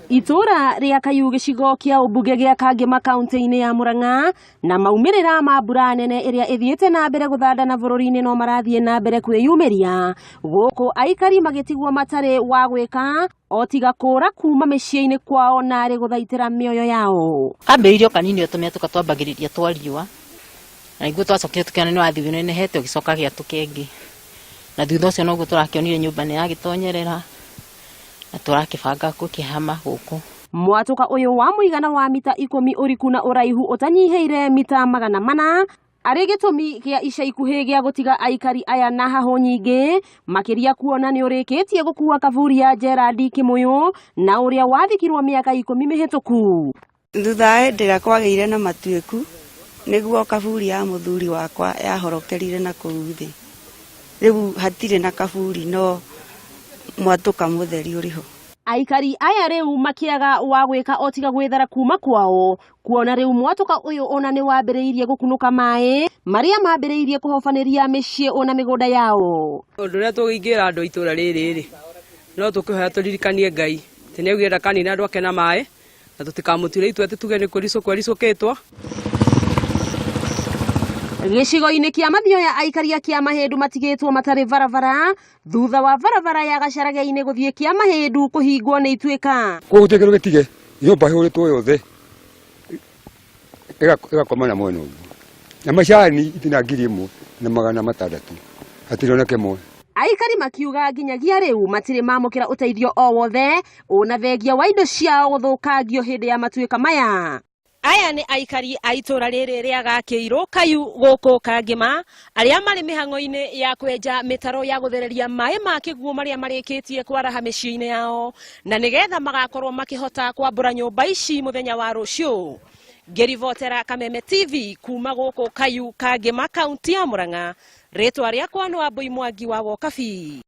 Itũũra rĩa Kayu gĩcigo kĩa ũmbunge gĩa Kangema kaunti-inĩ ya Murang'a na maumĩrĩra ma mbura nene ĩrĩa ĩthiĩte na mbere gũthandana bũrũri-inĩ no marathiĩ na mbere kwĩyumĩria gũkũ aikari magĩtigwo matarĩ wa gwĩka o tiga kũra kuma mĩciĩ-inĩ kwao narĩ gũthaitĩra mĩoyo yao. Kambĩrĩirie o kanini o tũmĩatũka twambagĩrĩria twa riũa na nĩguo twacokire tũkĩona nĩ wathiĩ ũnenehete ũgĩcoka gĩatũka ĩngĩ na thutha ũcio noguo tũrakĩonire nyũmba nĩ yagĩtonyerera na tũrakĩbanga gũkĩhama gũkũ. Mwatũka ũyũ wa mũigana wa mita 10 ũriku na ũraihu ũtanyihĩire mita 400 arĩ gĩtũmi kĩa ica ikuhĩ gĩa gũtiga aikari aya na hahũ nyingĩ makĩria kuona nĩ ũrĩkĩtie gũkua kaburi ya Gerald Kĩmũyũ na ũrĩa wathikirwo mĩaka 10 mĩhĩtũku. Thutha wa hĩndĩ ĩrĩa kwagĩire na matuĩku, nĩguo kaburi ya mũthuri wakwa yahorokerire na kũu thĩ. Rĩu hatirĩ na kaburi no mwatũka mũtheri ũrĩ ho. Aikari aya rĩu makĩaga wa gwĩka o tiga gwĩthara kuma kwao kuona rĩu mwatũka ũyũ ona nĩ wambĩrĩirie gũkunũka maĩ marĩa mambĩrĩirie kũhobanĩria mĩciĩ ona mĩgũnda yao. Ũndũ ũrĩa tũngĩra andũ a itũũra rĩrĩ rĩ, no tũkĩhoya tũririkanie Ngai atĩ nĩ augire ndakanina andũ ake na maĩ na tũtikamũtuĩre itua atĩ tuge nĩ kwĩricũkwo ericũkĩtwo. Gĩcigo-inĩ kĩa Mathioya aikari a Kĩamahĩndu matigĩtwo matarĩ barabara thutha wa barabara ya Gacarage-inĩ gũthiĩ Kĩamahĩndu kũhingwo nĩ ituĩka. Kũu gũtirĩ kĩndũ gĩtige, nyũmba ĩhũrĩtwo yothe ĩgakoma na mwena ũguo. Na macani itina 1600 hatirĩ ona kĩmwe. Aikari makiuga nginyagia rĩu matirĩ mamũkĩra ũteithio o wothe ona thengia wa indo ciao gũthũkangio hĩndĩ ya matuĩka maya. Aya nĩ aikari a itũũra rĩrĩ rĩa Gakĩirũ Kayu gũkũ Kangĩma arĩa marĩ mĩhang'o-inĩ ya kwenja mĩtaro ya gũthereria maĩ ma kĩguũ marĩa marĩkĩtie kwaraha mĩciĩ-inĩ yao na nĩgetha magakorwo makĩhota kwambũra nyũmba ici mũthenya wa rũciũ. Ngĩribotera Kameme TV kuma gũkũ Kayu Kangĩma kaunti ya Murang'a, rĩtwa rĩakwa nĩ Wambui Mwangi wa Wokabi.